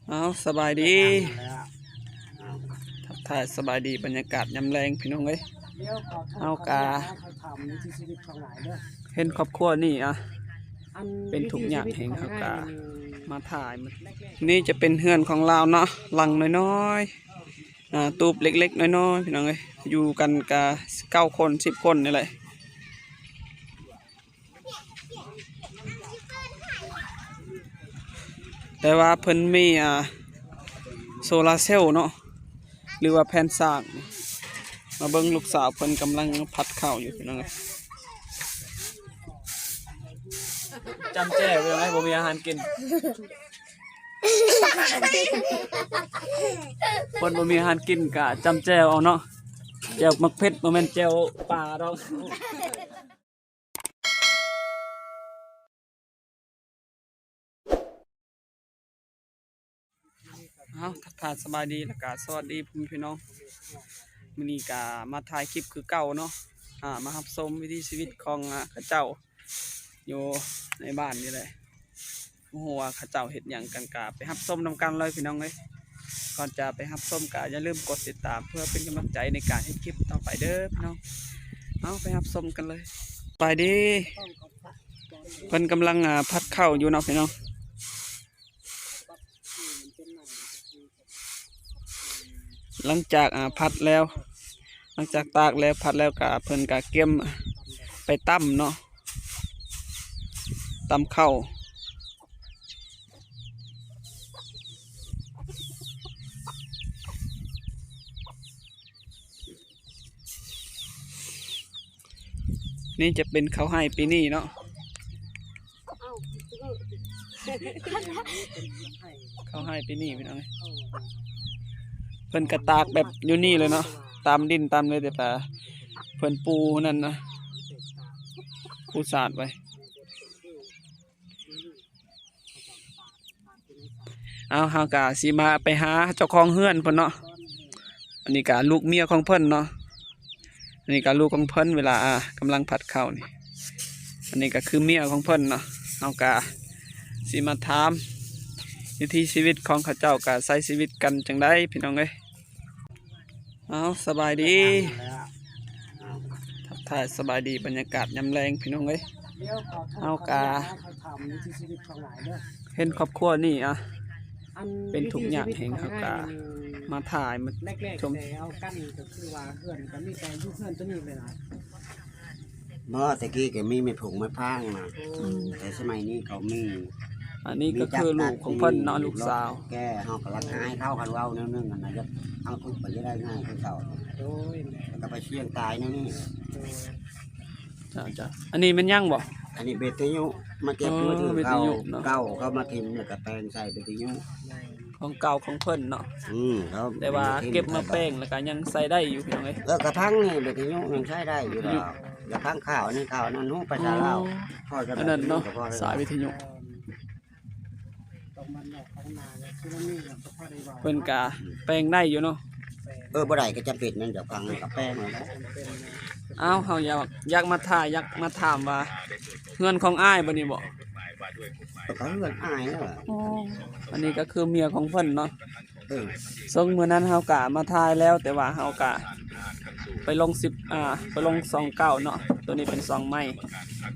ເອົາ ສະບາຍດີ ທັກທາຍສະບາຍດີ ບັນຍາກາດຍາມແລງພີ່ນ້ອງເອີຍ. ເຮົາກະເຫັນຄອບຄົວນີ້ ອ່າ ເປັນທຸກຍາກແຮງ ເຮົາກະມາຖ່າຍ. ນີ້ຈະເປັນເຮືອນຂອງລາວເນາະ ຫຼັງນ້ອຍໆ ອ່າ ຕູບເລັກໆນ້ອຍໆ ພີ່ນ້ອງເອີຍ ຢູ່ກັນກະເກົ້າຄົນ ສິບຄົນນີ້ແຫຼະ. ແຕ່ວ່າເພິ່ນມີ ອ່າ ໂຊລາເຊວເນາະ ຫຼືວ່າແຜ່ນສາກ. ມາເບິ່ງລູກສາວເພິ່ນກຳລັງຜັດເຂົ້າຢູ່ພີ່ນ້ອງເອີຍ. ຈ້ຳແຈ່ວເປັນຈັ່ງໃດ ບໍ່ມີອາຫານກິນ ເພິ່ນບໍ່ມີອາຫານກິນກະຈ້ຳແຈ່ວເອົາເນາະ. ແຈ່ວໝາກເຜັດ ບໍ່ແມ່ນແຈ່ວປາດອກ. ເອົາ ທັກທາຍສະບາຍດີ ແລ້ວກະສະຫວັດດີພໍ່ແມ່ພີ່ນ້ອງ. ມື້ນີ້ກະມາຖ່າຍຄລິບຄືເກົ່າເນາະ ອ່າ ມາຮັບຊົມວິຖີຊີວິດຂອງ ອ່າ ເຂົາເຈົ້າຢູ່ໃນບ້ານນີ້ແຫຼະ. ບໍ່ຮູ້ວ່າເຂົາເຈົ້າເຮັດຫຍັງກັນ ກະໄປຮັບຊົມນຳກັນເລີຍພີ່ນ້ອງເອີຍ. ກ່ອນຈະໄປຮັບຊົມກະຢ່າລືມກົດຕິດຕາມ ເພື່ອເປັນກຳລັງໃຈໃນການເຮັດຄລິບຕໍ່ໄປເດີພີ່ນ້ອງ. ເອົາ ໄປຮັບຊົມກັນເລີຍ. ສະບາຍດີ ເພິ່ນກຳລັງ ອ່າ ຜັດເຂົ້າຢູ່ເນາະພີ່ນ້ອງ. ຫຼັງຈາກ ອ່າ ຜັດແລ້ວ ຫຼັງຈາກຕາກແລ້ວ ຜັດແລ້ວກະເພິ່ນກະກຽມໄປຕຳເນາະ ຕຳເຂົ້າ. ນີ້ຈະເປັນເຂົ້າໄຮ່ປີນີ້ເນາະ ເຂົ້າໄຮ່ປີນີ້ພີ່ນ້ອງເອີຍ. ເພິ່ນກະຕາກແບບຢູ່ນີ້ເລີຍເນາະ ຕາມດິນຕາມເລີຍ ແຕ່ວ່າເພິ່ນປູນັ້ນນະ ປູສາດໄວ້. ເອົາ ເຮົາກະຊິມາໄປຫາເຈົ້າຂອງເຮືອນເພິ່ນເນາະ. ອັນນີ້ກະລູກເມຍຂອງເພິ່ນເນາະ ອັນນີ້ກະລູກຂອງເພິ່ນ ເວລາ ອ່າ ກຳລັງຜັດເຂົ້ານີ້. ອັນນີ້ກະຄືເມຍຂອງເພິ່ນເນາະ. ເຮົາກະຊິມາຖາມວິຖີຊີວິດຂອງເຂົາເຈົ້າ ກະໃຊ້ຊີວິດກັນຈັ່ງໃດພີ່ນ້ອງເອີຍ. ເອົາ ສະບາຍດີ ທັກທາຍສະບາຍດີ ບັນຍາກາດຍາມແລງພີ່ນ້ອງເອີຍ. ເຮົາກະເຫັນຄອບຄົວນີ້ ອ່າ ເປັນທຸກຍາກແຮງ ເຮົາກະມາຖ່າຍມາຊົມ. ບໍ່ ແຕ່ກີ້ກະມີໄມ້ຜົງໄມ້ພາງນະ ແຕ່ສະໄໝນີ້ເຂົາມີ. ອັນນີ້ກະຄືລູກຂອງເພິ່ນເນາະ ລູກສາວ. ແກ່ເຮົາກະລັກອາຍເຂົາ ຄັນເວົ້າແນວໜຶ່ງຫັ້ນນະ ຢາກເອົາທຸກໄປຈະໄດ້ງ່າຍຄືເກົ່າ. ໂດຍ ແລ້ວກະໄປສ່ຽງຕາຍແນວນີ້. ໂດຍ ເຈົ້າໆ. ອັນນີ້ແມ່ນຫຍັງບໍ່? ອັນນີ້ວິທະຍຸ ມາເກັບ ເອີ ວິທະຍຸເນາະ ເກົ່າເຂົາມາຖິ້ມ ແລ້ວກະແປງໃສ່ວິທະຍຸ ຂອງເກົ່າຂອງເພິ່ນເນາະ. ອືມ ເຂົາ ແຕ່ວ່າເກັບມາແປງແລ້ວກະຍັງໃຊ້ໄດ້ຢູ່ພີ່ນ້ອງເອີຍ. ເອີ ກະພັງນີ້ວິທະຍຸຍັງໃຊ້ໄດ້ຢູ່ດອກ. ກະພັງຂ່າວນີ້ ຂ່າວນັ້ນຮູ້ພາສາລາວ. ອໍ ອັນນັ້ນເນາະ ສາຍວິທະຍຸ ເພິ່ນກະແປງໄດ້ຢູ່ເນາະ. ເອີ ບໍ່ໄດ້ກະຈຳເປັນແມ່ນຈະພັງກະແປງແລ້ວ. ເອົ້າ ເຮົາຢາກ ຢາກມາຖ່າຍ ຢາກມາຖາມວ່າເຮືອນຂອງອ້າຍບໍ່ນີ້ບໍ່? ເອີ ກະເຮືອນອ້າຍແລ້ວ. ອໍ ອັນນີ້ກະຄືເມຍຂອງເພິ່ນເນາະ. ເອີ ເຊິ່ງມື້ນັ້ນເຮົາກະມາຖ່າຍແລ້ວ ແຕ່ວ່າເຮົາກະໄປລົງສິບ ອ່າ ໄປລົງຊ່ອງເກົ່າເນາະ ໂຕນີ້ເປັນຊ່ອງໃໝ່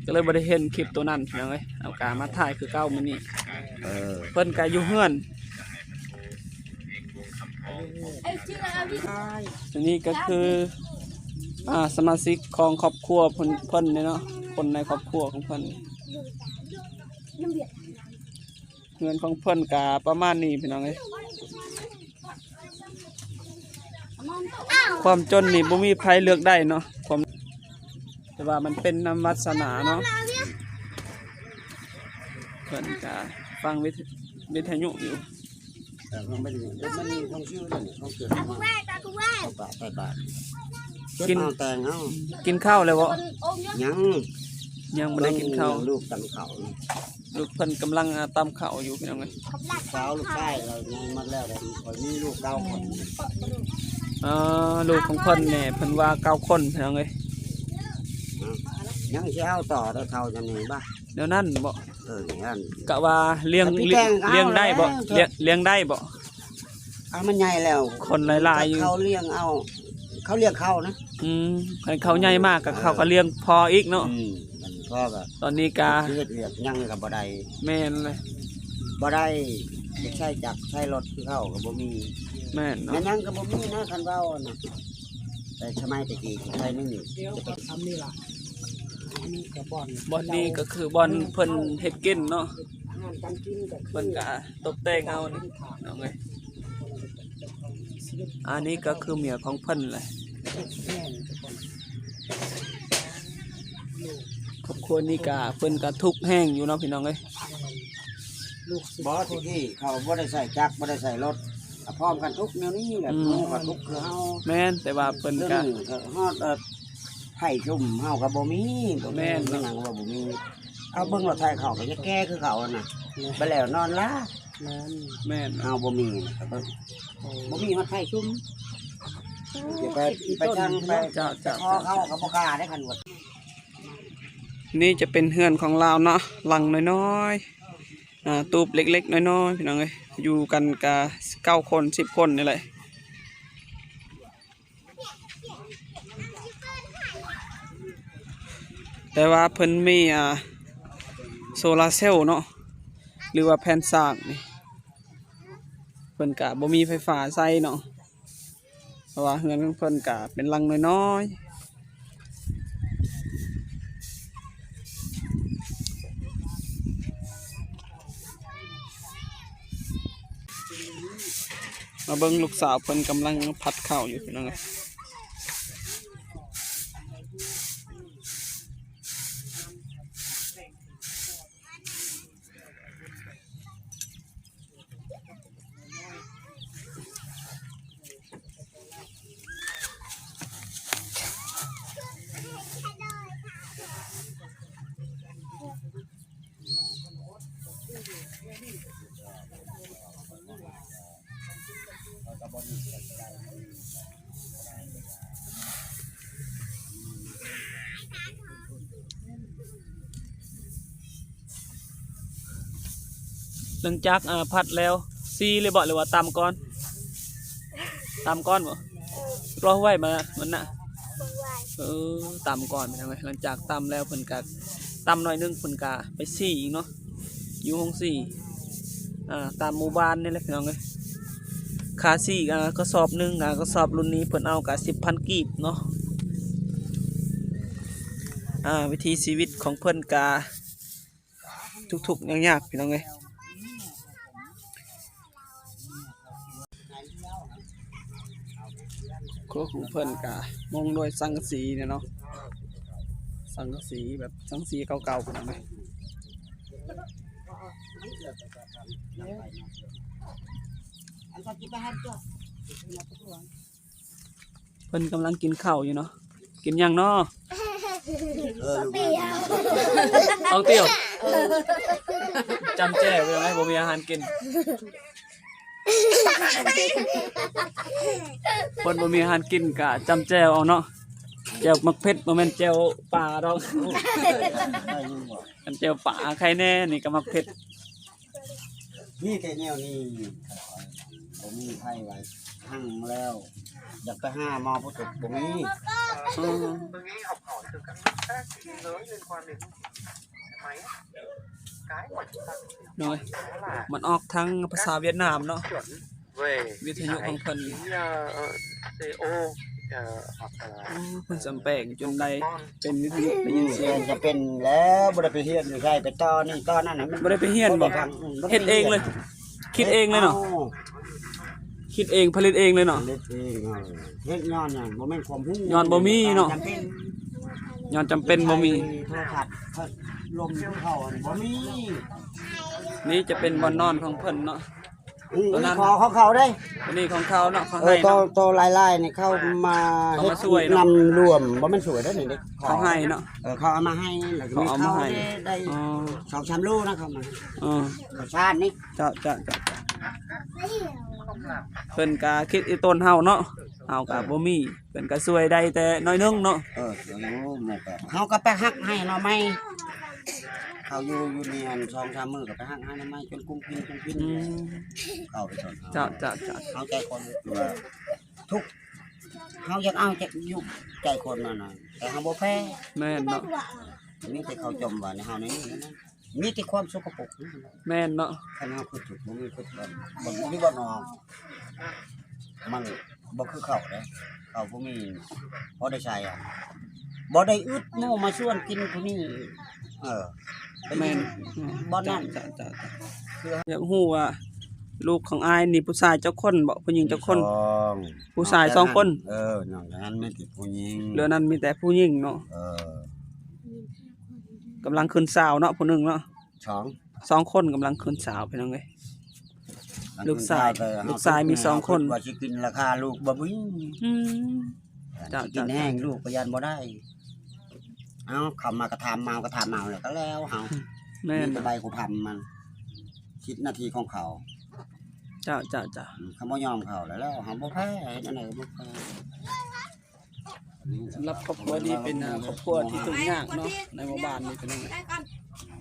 ກະເລີຍບໍ່ໄດ້ເຫັນຄລິບໂຕນັ້ນພີ່ນ້ອງເອີຍ. ເຮົາກະມາຖ່າຍຄືເກົ່າມື້ນີ້. ເອີ ເພິ່ນກະຢູ່ເຮືອນ. ອັນນີ້ກະຄື ອ່າ ສະມາຊິກຂອງຄອບຄົວເພິ່ນ ເພິ່ນເນາະ ຄົນໃນຄອບຄົວຂອງເພິ່ນ. ເຮືອນຂອງເພິ່ນກະປະມານນີ້ພີ່ນ້ອງເອີຍ. ຄວາມຈົນນີ້ບໍ່ມີໃຜເລືອກໄດ້ເນາະ ຄວາມ ແຕ່ວ່າມັນເປັນນຳວາສະໜາເນາະ. ເພິ່ນກະຟັງວິທະ ວິທະຍຸຢູ່. ເອີ ມັນເປັນ ມັນມີຂອງຊື່ນັ້ນ ຂອງຊື່ ເອົາປາກໃສ່ບາດ ກິນ ເອົາແຕ່ງເອົາ. ກິນເຂົ້າແລ້ວບໍ່? ຍັງ ຍັງບໍ່ໄດ້ກິນເຂົ້າ. ລູກຕຳເຂົ້າ ລູກເພິ່ນກຳລັງ ອ່າ ຕຳເຂົ້າຢູ່ພີ່ນ້ອງເອີຍ. ສາວລູກຊາຍລາວຍັງໝົດແລ້ວ ຂ້ອຍມີລູກເກົ້າຄົນ. ເອີ ລູກຂອງເພິ່ນນີ້ ເພິ່ນວ່າເກົ້າຄົນພີ່ນ້ອງເອີຍ. ຍັງຊິເອົາຕໍ່ໄດ້ເຂົ້າຈຳນີ້ບໍ່? ແນວນັ້ນບໍ່? ເອີ ຫັ້ນ ກະວ່າລ້ຽງ ແຕ່ປີແກງກໍເອົາ ລ້ຽງໄດ້ບໍ່? ແລ້ວ ລ້ຽງ ລ້ຽງໄດ້ບໍ່? ເອົາ ມັນໃຫຍ່ແລ້ວ ຄົນຫຼາຍໆຢູ່ ເຂົາລ້ຽງເອົາ ເຂົາລ້ຽງເຂົານະ. ອືມ ຄັນເຂົາໃຫຍ່ມາກະ ເອີ ເຂົາກໍລ້ຽງພໍອີກເນາະ. ອືມ ມັນພໍກໍ ຕອນນີ້ກະເຮັດວຽກຫຍັງກໍບໍ່ໄດ້. ແມ່ນເລີຍ ບໍ່ໄດ້ ຈະໃຊ້ຈັກໃຊ້ລົດຄືເຂົາກໍບໍ່ມີ. ແມ່ນເນາະ ແມ່ນຫຍັງກໍບໍ່ມີນະ ຄັນເວົ້ານະ. ແຕ່ສະໄໝແຕ່ກີ້ ໄທໜຶ່ງ ດຽວກໍຊຳນີ້ລະ. ອັນນີ້ກໍບ່ອນ ບ່ອນນີ້ກໍຄືບ່ອນເພິ່ນເຮັດກິນເນາະ ເພິ່ນກໍຕົບແຕ່ງເອົານີ້ ນ້ອງເອີຍ. ອັນນີ້ກໍຄືເມຍຂອງເພິ່ນແຫຼະ. ຄອບຄົວນີ້ກໍ ເພິ່ນກໍທຸກແຮງຢູ່ເນາະ ພີ່ນ້ອງເອີຍ. ບໍ່ ແຕ່ກີ້ເຂົາບໍ່ໄດ້ໃຊ້ຈັກ ບໍ່ໄດ້ໃຊ້ລົດ ກໍພ້ອມກັນທຸກແນວນີ້ແຫຼະ. ອືມ ເຮົາກໍທຸກຄືເຮົາ. ແມ່ນ ແຕ່ວ່າເພິ່ນກໍ ດຽວນີ້ກໍຮອດ ເອີ ໄຟຊຸມເຮົາກໍບໍ່ມີ. ແມ່ນ ແມ່ນຫຍັງວ່າບໍ່ມີ. ເອົາເບິ່ງລົດໄຖເຂົາກໍຍັງແກ່ຄືເກົ່າຫັ້ນນະ. ແມ່ນ ໄປແລ້ວນອນລາ. ແມ່ນ ແມ່ນ ເຮົາບໍ່ມີນະ ກໍເບິ່ງ ໂອ້ ບໍ່ມີຮອດໄຟຊຸມ. ຢ່າໄປ ໄປທາງໄປ ເຈົ້າ ເຈົ້າ ຂໍເຂົາກໍບໍ່ກ້າໄດ້ ຄັນວ່າ ນີ້ຈະເປັນເຮືອນຂອງລາວເນາະ ຫຼັງນ້ອຍໆ ອ່າ ຕູບເລັກໆ ນ້ອຍໆ ພີ່ນ້ອງເອີຍ. ຢູ່ກັນກະເກົ້າຄົນ ສິບຄົນນີ້ແຫຼະ. ແຕ່ວ່າເພິ່ນມີ ອ່າ ໂຊລາເຊວເນາະ ຫຼືວ່າແຜ່ນສາກນີ້ ເພິ່ນກະບໍ່ມີໄຟຟ້າໃຊ້ເນາະ. ເພາະວ່າເຮືອນຂອງເພິ່ນກະເປັນຫຼັງນ້ອຍໆ. ມາເບິ່ງລູກສາວເພິ່ນກຳລັງຜັດເຂົ້າຢູ່ ພີ່ນ້ອງເອີຍ. ຫຼັງຈາກ ອ່າ ຜັດແລ້ວ ສີເລີຍບໍ່ ຫຼືວ່າຕຳກ່ອນ? ຕຳກ່ອນບໍ່? ເອີ ເພາະວ່າໄວມາ ມັນນະ ເອີ ຕຳກ່ອນ ພີ່ນ້ອງເອີຍ. ຫຼັງຈາກຕຳແລ້ວ ເພິ່ນກະ ຕຳໜ້ອຍໜຶ່ງ ເພິ່ນກະໄປສີອີກເນາະ ຢູ່ໂຮງສີ ອ່າ ຕາມໝູ່ບ້ານນີ້ແຫຼະ ພີ່ນ້ອງເອີຍ. ຄ່າສີ ອ່າ ກະສອບໜຶ່ງ ອ່າ ກະສອບລຸ້ນນີ້ ເພິ່ນເອົາກະສິບພັນກີບເນາະ. ອ່າ ວິຖີຊີວິດຂອງເພິ່ນກະ ທຸກໆຍາກໆ ພີ່ນ້ອງເອີຍ. ຄົວຂອງເພິ່ນກະມຸງດ້ວຍສັງກະສີນີ້ເນາະ ສັງກະສີແບບສັງກະສີເກົ່າໆ ພີ່ນ້ອງເອີຍ. ເພິ່ນກຳລັງກິນເຂົ້າຢູ່ເນາະ. ກິນຫຍັງເນາະ? ເອີ ອອກຕຽວ ຈຳແຈ່ວ ເປັນຫຍັງບໍ່ມີອາຫານກິນ? ເພິ່ນບໍ່ມີອາຫານກິນກະຈຳແຈ່ວເອົາເນາະ. ແຈ່ວໝາກເຜັດ ບໍ່ແມ່ນແຈ່ວປາດອກ. ຄັນແຈ່ວປາໄຄແນ່ ນີ້ກະໝາກເຜັດ. ມີແຕ່ແນວນີ້ ບໍ່ມີໃຜວ່າຮັ່ງແລ້ວ ຢາກໄປຫາໝໍຜູ້ຕົກ ບໍ່ມີ. ອືມ ໂດຍ ມັນອອກທາງພາສາຫວຽດນາມເນາະ ວິທະຍຸຂອງເພິ່ນ. ໂອ້ ເພິ່ນສຳແປງຈົນໄດ້ເປັນວິທະຍຸ ໄດ້ຍິນສຽງ. ຈະເປັນແລ້ວ ບໍ່ໄດ້ໄປຮຽນຢູ່ໃສ ໄປຕໍ່ນີ້ຕໍ່ນັ້ນ ບໍ່ໄດ້ໄປຮຽນບໍ່? ເຮັດເອງເລີຍ ຄິດເອງເລີຍເນາະ. ຄິດເອງ ຜະລິດເອງເລີຍເນາະ. ເຮັດເອງ ເຮັດຍ້ອນຫຍັງ? ບໍ່ແມ່ນຄວາມຮູ້ ຍ້ອນບໍ່ມີເນາະ. ຍ້ອນຈຳເປັນ ຍ້ອນຈຳເປັນບໍ່ມີ. ໂທລະທັດ ພັດລົມ ເຂົາບໍ່ມີ. ນີ້ຈະເປັນບ່ອນນອນຂອງເພິ່ນເນາະ. ອືມ ຕົວນັ້ນ ນີ້ຂອງ ຂອງເຂົາເດ້ ຕົວນີ້ຂອງເຂົາເນາະ ເຂົາໃຫ້ເນາະ. ໂຕຫຼາຍໆນີ້ເຂົາມາ ເຂົາມາຊ່ວຍເນາະ ເຮັດນຳລວມ ບໍ່ແມ່ນຊ່ວຍເດ້ນີ້ເດ້ ເຂົາໃຫ້ເນາະ. ເອີ ເຂົາເອົາມາໃຫ້ ແລ້ວກໍມີເຂົາເອົາມາໃຫ້ ໄດ້ ອໍ ສອງສາມໂລນະ ເຂົາມາ. ອໍ ເຂົາສານນີ້ ເຈົ້າ ເຈົ້າ ເຈົ້າ ເຈົ້າ. ເພິ່ນກະຄິດອີ່ຕົນເຮົາເນາະ ເຮົາກະບໍ່ມີ ເພິ່ນກະຊ່ວຍໄດ້ແຕ່ໜ້ອຍໜຶ່ງເນາະ. ເອີ ເຮົາກະໄປຫັກໃຫ້ໜໍ່ໄມ້ ເຮົາຢູ່ ຢູ່ນີ້ອັນສອງສາມມື້ກໍໄປຫາອະນາໄມຈົນກຸມກິນ ກຸມກິນ ອືມ ເຂົ້າໄປສອນເຮົາ ເຈົ້າ ເຈົ້າ ເຈົ້າ ເຮົາໃຈຄົນວ່າທຸກ ເຮົາຢາກເອົາຈາກຢູ່ໃຈຄົນນັ້ນນະ ແຕ່ເຮົາບໍ່ແພ້ ແມ່ນເນາະ ມີແຕ່ເຂົາຈົ່ມວ່າໃນເຮົາໃນນີ້ນະ ມີແຕ່ຄວາມສົກກະປົກ ແມ່ນເນາະ ຄັນເຮົາຄິດຖືກ ບໍ່ມີຄິດບໍ່ ບໍ່ມີບໍ່ອອກ ມັນບໍ່ຄືເຂົາເດ້ ເຂົາບໍ່ມີພໍໄດ້ໃຊ້ ບໍ່ໄດ້ອຶດໝູ່ມາຊວນກິນຜູ້ນີ້ ເອີ ໄປ ແມ່ນ ຢູ່ບ່ອນນັ້ນ ເຈົ້າ ເຈົ້າ ເຈົ້າ ຄື ຢາກຮູ້ວ່າລູກຂອງອ້າຍນີ້ຜູ້ຊາຍຈັກຄົນເບາະ ຜູ້ຍິງຈັກຄົນ? ມີສອງ ຜູ້ຊາຍສອງຄົນ ເອີ ນອກຈາກນັ້ນມີແຕ່ຜູ້ຍິງ ເຫຼືອນັ້ນມີແຕ່ຜູ້ຍິງເນາະ ເອີ ກຳລັງຂຶ້ນສາວເນາະ ຜູ້ໜຶ່ງເນາະ ສອງ ສອງຄົນກຳລັງຂຶ້ນສາວ ພີ່ນ້ອງເອີຍ ລູກຊາຍ ລູກຊາຍມີສອງຄົນ ວ່າຊິກິນລາຄາລູກບໍ່ມີ ອືມ ເຈົ້າ ຊິກິນແຮງ ເຈົ້າ ລູກກໍຢ້ານບໍ່ໄດ້ ເອົາ ເຂົາມາກະຖາມເອົາ ກະຖາມເອົາແລ້ວກໍແລ້ວເຮົາ ແມ່ນ ມີແຕ່ໃບຄູພຳມັນ ສິດໜ້າທີ່ຂອງເຂົາ ເຈົ້າ ເຈົ້າ ເຈົ້າ ອືມ ເຂົາບໍ່ຍອມເຂົາແລ້ວ ເຮົາບໍ່ແພ້ ເຮັດອັນໃດກໍບໍ່ແພ້. ສຳລັບຄອບຄົວນີ້ເປັນ ອ່າ ຄອບຄົວທີ່ທຸກຍາກເນາະ ໃນໝູ່ບ້ານນີ້ ພີ່ນ້ອງ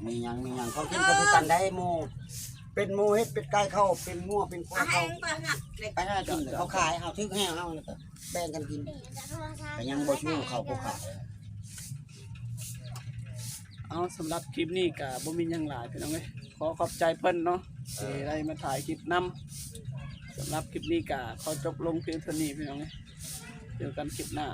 ມີຫຍັງ ມີຫຍັງ ເຂົາກິນເຂົາຄືກັນໄດ໋ ໝູ່ ເປັນໝູເຫັດ ເປັນໄກ່ເຂົາ ເປັນງົວ ເປັນຄວາຍເຂົາ ໄປຫາກິນ ເຂົາຂາຍ ເຮົາຖືກແຮງ ເຮົາແລ້ວກໍແບ່ງກັນກິນ ກໍຍັງບໍ່ຊູ້ເຂົາຜູ້ຂາຍ. ເອົາ ສຳລັບຄລິບນີ້ກໍບໍ່ມີຫຍັງຫຼາຍ ພີ່ນ້ອງເອີຍ ຂໍຂອບໃຈເພິ່ນເນາະ ທີ່ໄດ້ມາຖ່າຍຄລິບນຳ ສຳລັບຄລິບນີ້ກໍຂໍຈົບລົງພຽງເທົ່ານີ້ ພີ່ນ້ອງເອີຍ ເຈີກັນຄລິບໜ້າ.